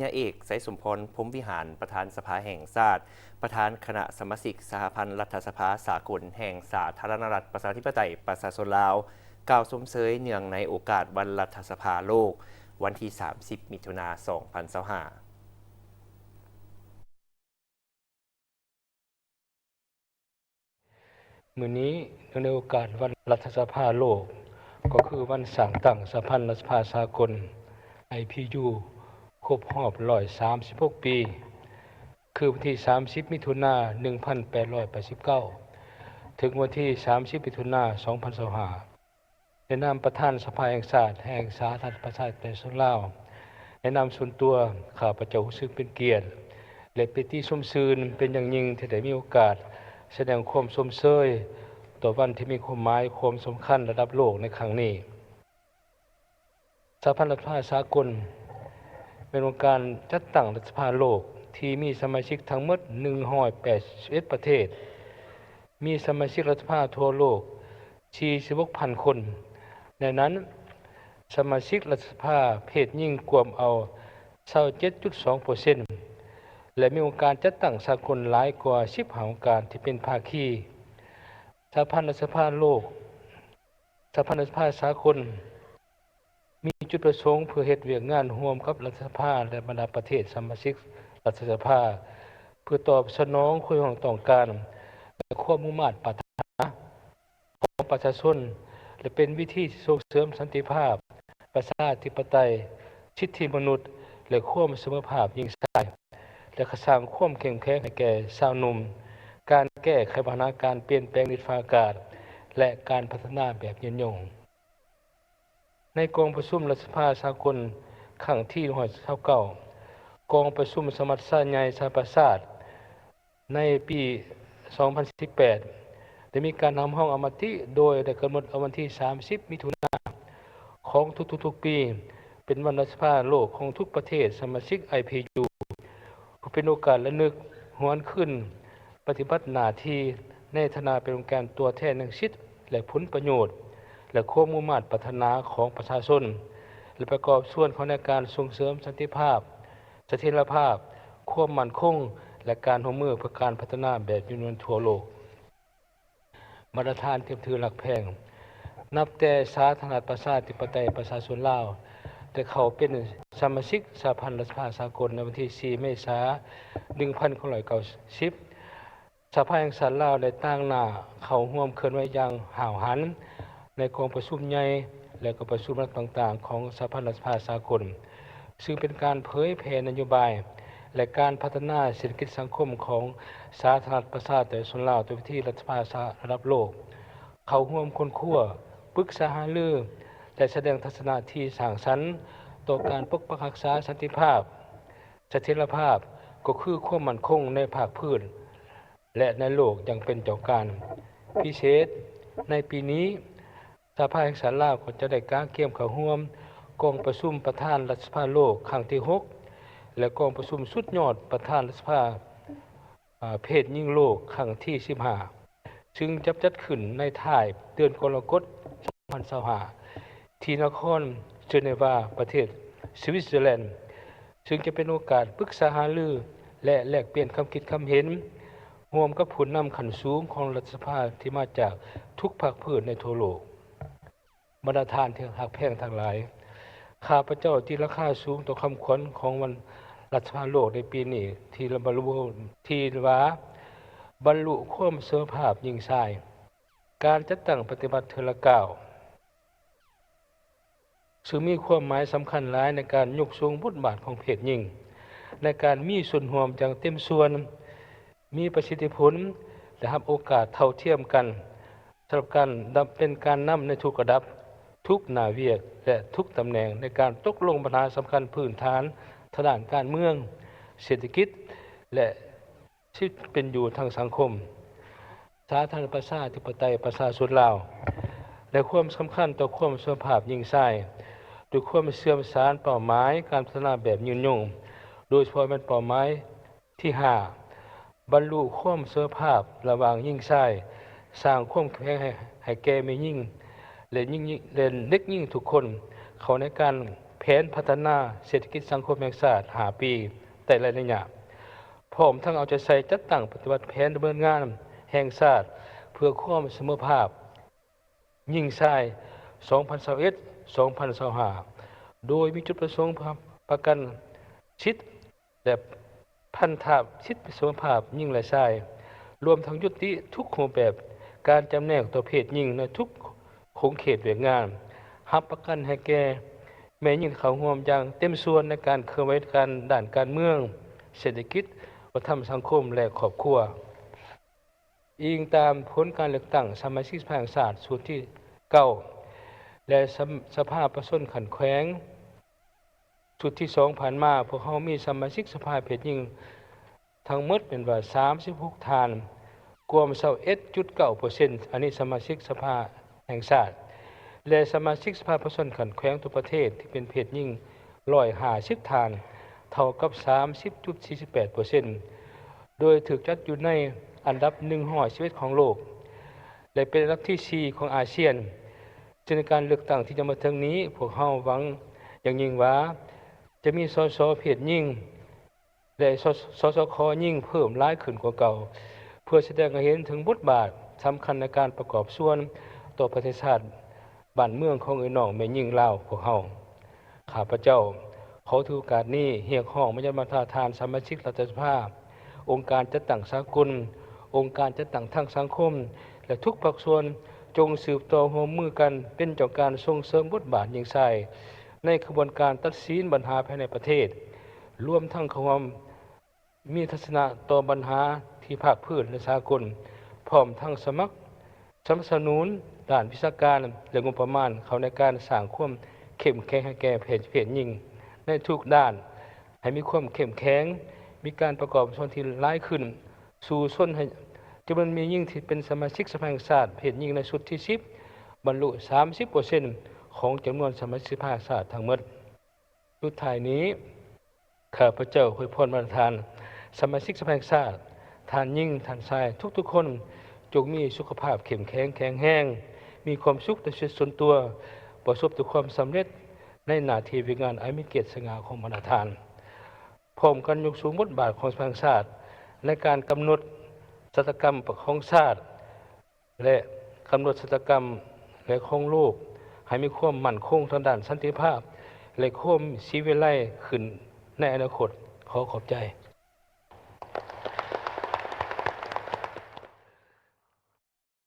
ຍາເອກ ໄຊສົມພອນ ພົມວິຫານ ປະທານສະພາແຫ່ງຊາດ, ປະທານຄະນະສະມາຊິກສະຫະພັນລັດຖະສະພາສາກົນແຫ່ງສາທາລະນະລັດປະຊາທິປະໄຕປະຊາຊົນລາວ ກ່າວຊົມເຊີຍເນື່ອງໃນໂອກາດວັນລັດຖະສະພາໂລກ ວັນທີສາມສິບ ມິຖຸນາ ສອງພັນຊາວຫ້າ. ມື້ນີ້ ເນື່ອງໃນໂອກາດວັນລັດຖະສະພາໂລກ ກໍຄືວັນສ້າງຕັ້ງສະຫະພັນລັດຖະສະພາສາກົນ ໄອພີຢູ ຄົບຮອບຮ້ອຍສາມສິບຫົກປີ ຄືວັນທີສາມສິບ ມິຖຸນາ ໜຶ່ງພັນແປດຮ້ອຍແປດສິບເກົ້າ ເຖິງວັນທີສາມສິບ ມິຖຸນາ ສອງພັນຊາວຫ້າ ໃນນາມປະທານສະພາແຫ່ງຊາດແຫ່ງສາທາລະນະລັດປະຊາທິປະໄຕປະຊາຊົນລາວ, ໃນນາມສ່ວນຕົວ, ຂ້າພະເຈົ້າຮູ້ສຶກເປັນກຽດ ແລະ ປີຕິຊົມຊື່ນເປັນຢ່າງຍິ່ງທີ່ໄດ້ມີໂອກາດສະແດງຄວາມຊົມເຊີຍຕໍ່ວັນທີ່ມີຄວາມໝາຍຄວາມສຳຄັນລະດັບໂລກໃນຄັ້ງນີ້. ສະຫະພັນລັດຖະສະພາສາກົນ ແມ່ນອົງການຈັດຕັ້ງລັດຖະສະພາໂລກທີ່ມີສະມາຊິກທັງໝົດໜຶ່ງຮ້ອຍແປດສິບເອັດປະເທດ, ມີສະມາຊິກລັດຖະສະພາທົ່ວໂລກສີ່ສິບຫົກພັນຄົນ, ໃນນັ້ນສະມາຊິກລັດຖະສະພາເພດຍິງກວມເອົາຊາວເຈັດຈຸດສອງເປີເຊັນ ແລະ ມີອົງການຈັດຕັ້ງສາກົນຫຼາຍກວ່າສິບຫ້າອົງການທີ່ເປັນພາຄີ. ສະຫະພັນລັດຖະສະພາໂລກ ສະຫະພັນລັດຖະສະພາສາກົນ ມີຈຸດປະສົງເພື່ອເຮັດວຽກງານຮ່ວມກັບລັດຖະສະພາ ແລະ ບັນດາປະເທດສະມາຊິກລັດຖະສະພາ ເພື່ອຕອບສະໜອງຄວາມຮຽກຮ້ອງຕ້ອງການ ແລະ ຄວາມມຸ່ງມາດປາດຖະໜາຂອງປະຊາຊົນ ແລະ ເປັນວິທີສົ່ງເສີມສັນຕິພາບ, ປະຊາທິປະໄຕ, ສິດທິມະນຸດ ແລະ ຄວາມສະເໝີພາບຍິງຊາຍ ແລະ ສ້າງຄວາມເຂັ້ມແຂງໃຫ້ແກ່ຊາວໜຸ່ມ, ການແກ້ໄຂບັນຫາການປ່ຽນແປງດິນຟ້າອາກາດ ແລະ ການພັດທະນາແບບຍືນຍົງ. ໃນກອງປະຊຸມລັດຖະສະພາສາກົນຄັ້ງທີໜຶ່ງຮ້ອຍຊາວເກົ້າ ກອງປະຊຸມສະມັດຊາໃຫຍ່ສະຫະປະຊາຊາດໃນປີສອງພັນສິບແປດ ໄດ້ມີການຮັບຮອງອະມະຕິ ໂດຍໄດ້ກຳນົດເອົາວັນທີສາມສິບ ມິຖຸນາຂອງທຸກໆປີ ເປັນວັນລັດຖະສະພາໂລກຂອງທຸກປະເທດສະມາຊິກ ໄອພີຢູ ເພື່ອເປັນໂອກາດລະນຶກຫວນຄືນ ປະຕິບັດໜ້າທີ່ໃນຖານະເປັນອົງການຕົວແທນແຫ່ງສິດ ແລະ ຜົນປະໂຫຍດ ແລະ ຄວາມມຸ່ງມາດປາດຖະໜາຂອງປະຊາຊົນ ແລະ ປະກອບສ່ວນເຂົ້າໃນການສົ່ງເສີມສັນຕິພາບ, ສະຖຽນລະພາບ, ຄວາມໝັ້ນຄົງ ແລະ ການຮ່ວມມືເພື່ອການພັດທະນາແບບຍືນຍົງທົ່ວໂລກ. ບັນດາທ່ານທີ່ນັບຖືຮັກແພງ, ນັບແຕ່ສາທາລະນະລັດປະຊາທິປະໄຕປະຊາຊົນລາວ ໄດ້ເຂົ້າເປັນສະມາຊິກສະຫະພັນລັດຖະສະພາສາກົນໃນວັນທີສີ່ ເມສາ ໜຶ່ງພັນເກົ້າຮ້ອຍເກົ້າສິບ ສະພາແຫ່ງຊາດລາວໄດ້ຕາງໜ້າເຂົ້າຮ່ວມເຄື່ອນໄຫວຢ່າງຫ້າວຫັນໃນກອງປະຊຸມໃຫຍ່ ແລະ ກອງປະຊຸມລັດຕ່າງໆຂອງສະຫະພັນລັດຖະສະພາສາກົນ, ຊຶ່ງເປັນການເຜີຍແຜ່ນະໂຍບາຍ ແລະ ການພັດທະນາເສດຖະກິດສັງຄົມຂອງສາທາລະນະລັດປະຊາທິປະໄຕປະຊາຊົນລາວດ້ວຍວິທີລັດຖະສະພາລະດັບໂລກ, ເຂົ້າຮ່ວມຄົ້ນຄວ້າ, ປຶກສາຫາລື ແລະ ສະແດງທັດສະນະທີ່ສ້າງສັນຕໍ່ການປົກປັກຮັກສາສັນຕິພາບ, ສະຖຽນລະພາບ ກໍຄືຄວາມໝັ້ນຄົງໃນພາກພື້ນ ແລະ ໃນໂລກຢ່າງເປັນເຈົ້າການ. ພິເສດ, ໃນປີນີ້ ສະພາແຫ່ງຊາດລາວກໍຈະໄດ້ກະກຽມເຂົ້າຮ່ວມກອງປະຊຸມປະທານລັດຖະສະພາໂລກຄັ້ງທີຫົກ ແລະ ກອງປະຊຸມສຸດຍອດປະທານລັດຖະສະພາ ອາ ເພດຍິງໂລກຄັ້ງທີສິບຫ້າ ຊຶ່ງຈະຈັດຂຶ້ນໃນທ້າຍເດືອນກໍລະກົດ ສອງພັນຊາວຫ້າ ທີ່ນະຄອນເຈເນວາ ປະເທດສະວິດເຊີແລນ, ຊຶ່ງຈະເປັນໂອກາດປຶກສາຫາລື ແລະ ແລກປ່ຽນຄຳຄິດຄຳເຫັນຮ່ວມກັບຜູ້ນຳຂັ້ນສູງຂອງລັດຖະສະພາທີ່ມາຈາກທຸກພາກພື້ນໃນທົ່ວໂລກ. ບັນດາທ່ານທີ່ຮັກແພງທັງຫຼາຍ, ຂ້າພະເຈົ້າຕີລາຄາສູງຕໍ່ຄຳຂວັນຂອງວັນລັດຖະສະພາໂລກໃນປີນີ້ ທີ່ລະບຸ ທີ່ວ່າ ບັນລຸຄວາມສະເໝີພາບຍິງຊາຍ, ການຈັດຕັ້ງປະຕິບັດເທື່ອລະກ້າວ, ຊຶ່ງມີຄວາມໝາຍສຳຄັນຫຼາຍໃນການຍົກສູງບົດບາດຂອງເພດຍິງ ໃນການມີສ່ວນຮ່ວມຢ່າງເຕັມສ່ວນ, ມີປະສິດທິຜົນ ແລະ ຮັບໂອກາດເທົ່າທຽມກັນ ສຳລັບການດຳ ເປັນການນຳໃນທຸກລະດັບ, ທຸກໜ້າວຽກ ແລະ ທຸກຕຳແໜ່ງ ໃນການຕົກລົງບັນຫາສຳຄັນພື້ນຖານທາງດ້ານການເມືອງ, ເສດຖະກິດ ແລະ ຊີວິດເປັນຢູ່ທາງສັງຄົມ ສາທາລະນະລັດປະຊາທິປະໄຕປະຊາຊົນລາວ ແລະ ຄວາມສຳຄັນຕໍ່ຄວາມສະເໝີພາບຍິງຊາຍ ດ້ວຍຄວາມເຊື່ອມສານເປົ້າໝາຍການພັດທະນາແບບຍືນຍົງ, ໂດຍສະເພາະແມ່ນເປົ້າໝາຍ ທີຫ້າ ບັນລຸຄວາມສະເໝີພາບລະຫວ່າງຍິງຊາຍ, ສ້າງຄວາມເຂັ້ມແຂງໃຫ້ ໃຫ້ແກ່ແມ່ຍິງ ແລະ ຍິງ ແລະ ເດັກຍິງທຸກຄົນເຂົ້າໃນການແພ ຜນພັດທະນາເສດຖະກິດສັງຄົມແຫ່ງຊາດຫ້າປີແຕ່ລະໄລຍະ, ພ້ອມທັງເອົາໃຈໃສ່ຈັດຕັ້ງປະຕິບັດແຜນດຳເນີນງານແຫ່ງຊາດເພື່ອຄວາມສະເໝີພາບຍິງຊາຍ ສອງພັນຊາວເອັດ ສອງພັນຊາວຫ້າ ໂດຍມີຈຸດປະສົງປະ ປະກັນສິດ ແລະ ພັນທະສິດສະເໝີພາບຍິງ ແລະ ຊາຍ, ລວມທັງຍຸຕິທຸກຮູບແບບການຈຳແນກຕໍ່ເພດຍິງໃນທຸກຂົງເຂດວຽກງານ, ຮັບປະກັນໃຫ້ແກ່ແມ່ຍິງເຂົ້າຮ່ວມຢ່າງເຕັມສ່ວນໃນການເຄື່ອນໄຫວທາງດ້ານການເມືອງ, ເສດຖະກິດ, ວັດທະນະທຳ, ສັງຄົມ ແລະ ຄອບຄົວ. ອີງຕາມຜົນການເລືອກຕັ້ງສະມາຊິກສະພາແຫ່ງຊາດຊຸດທີເກົ້າ ແລະ ສະ ສະພາປະຊາຊົນຂັ້ນແຂວງຊຸດທີສອງຜ່ານມາ, ພວກເຮົາມີສະມາຊິກສະພາເພດຍິງທັງໝົດແມ່ນວ່າສາມສິບຫົກທ່ານ, ກວມຊາວເອັດຈຸດເກົ້າເປີເຊັນ, ອັນນີ້ສະມາຊິກສະພາແຫ່ງຊາດ ແລະ ສະມາຊິກສະພາປະຊາຊົນຂັ້ນແຂວງທົ່ວປະເທດທີ່ເປັນເພດຍິງ ຮ້ອຍຫ້າສິບທ່ານ, ເທົ່າກັບສາມສິບຈຸດສີ່ສິບແປດເປີເຊັນ ໂດຍຖືກຈັດຢູ່ໃນອັນດັບໜຶ່ງຮ້ອຍສິບເອັດຂອງໂລກ ແລະ ເປັນອັນດັບທີສີ່ຂອງອາຊຽນ. ເຊິ່ງໃນການເລືອກຕັ້ງທີ່ຈະມາເຖິງນີ້, ພວກເຮົາຫວັງຢ່າງຍິ່ງວ່າຈະມີ ສສ ເພດຍິງ ແລະ ສ ສສຂ ຍິງເພີ່ມຫຼາຍຂຶ້ນກວ່າເກົ່າ, ເພື່ອສະແດງໃຫ້ເຫັນເຖິງບົດບາດສຳຄັນໃນການປະກອບສ່ວນຕໍ່ປະເທດຊາດ ບ້ານເມືອງຂອງເອື້ອຍນ້ອງແມ່ຍິງລາວພວກເຮົາ. ຂ້າພະເຈົ້າຂໍຖືໂອກາດນີ້ຮຽກຮ້ອງມາຍັງບັນດາທ່ານສະມາຊິກລັດຖະສະພາ, ອົງການຈັດຕັ້ງສາກົນ, ອົງການຈັດຕັ້ງທາງສັງຄົມ ແລະ ທຸກພາກສ່ວນ ຈົ່ງສືບຕໍ່ຮ່ວມມືກັນເປັນເຈົ້າການສົ່ງເສີມບົດບາດຍິງຊາຍໃນຂະບວນການຕັດສິນບັນຫາພາຍໃນປະເທດ, ລວມທັງເຂົ້າຮ່ວມ ມີທັດສະນະຕໍ່ບັນຫາທີ່ພາກພື້ນ ແລະ ສາກົນ, ພ້ອມທັງສະໝັກສະໜັບສະໜູນດ້ານວິຊາການ ແລະ ງົບປະມານເຂົ້າໃນການສ້າງຄວາມເຂັ້ມແຂງໃຫ້ແກ່ເພດ ເພດຍິງໃນທຸກດ້ານ ໃຫ້ມີຄວາມເຂັ້ມແຂງ, ມີການປະກອບສ່ວນທີ່ຫຼາຍຂຶ້ນ, ສູ້ຊົນໃຫ້ຈຳນວນແມ່ຍິງທີ່ເປັນສະມາຊິກສະພາແຫ່ງຊາດເພດຍິງໃນຊຸດທີສິບ ບັນລຸສາມສິບເປີເຊັນຂອງຈຳນວນສະມາຊິກສະພາແຫ່ງຊາດທັງໝົດ. ສຸດທ້າຍນີ້, ຂ້າພະເຈົ້າອວຍພອນບັນດາທ່ານສະມາຊິກສະພາແຫ່ງຊາດ, ທ່ານຍິງ, ທ່ານຊາຍ, ທຸກໆຄົນ, ຈົ່ງມີສຸຂະພາບເຂັ້ມແຂງ, ແຂງແຮງ, ມີຄວາມສຸກໃນຊີວິດສ່ວນຕົວ, ປະສົບແຕ່ຄວາມສຳເລັດໃນໜ້າທີ່ວຽກງານອັນມີກຽດສະຫງ່າຂອງບັນດາທ່ານ, ພ້ອມກັນຍົກສູງບົດບາດຂອງສະພາແຫ່ງຊາດໃນການກຳນົດຊະຕາກຳຂອງຊາດ ແລະ ກຳນົດຊະຕາກຳ ແລະ ຂອງໂລກ ໃຫ້ມີຄວາມໝັ້ນຄົງທາງດ້ານສັນຕິພາບ ແລະ ຄວາມສີວິໄລຂຶ້ນໃນອະນາຄົດ. ຂໍຂອບໃຈ.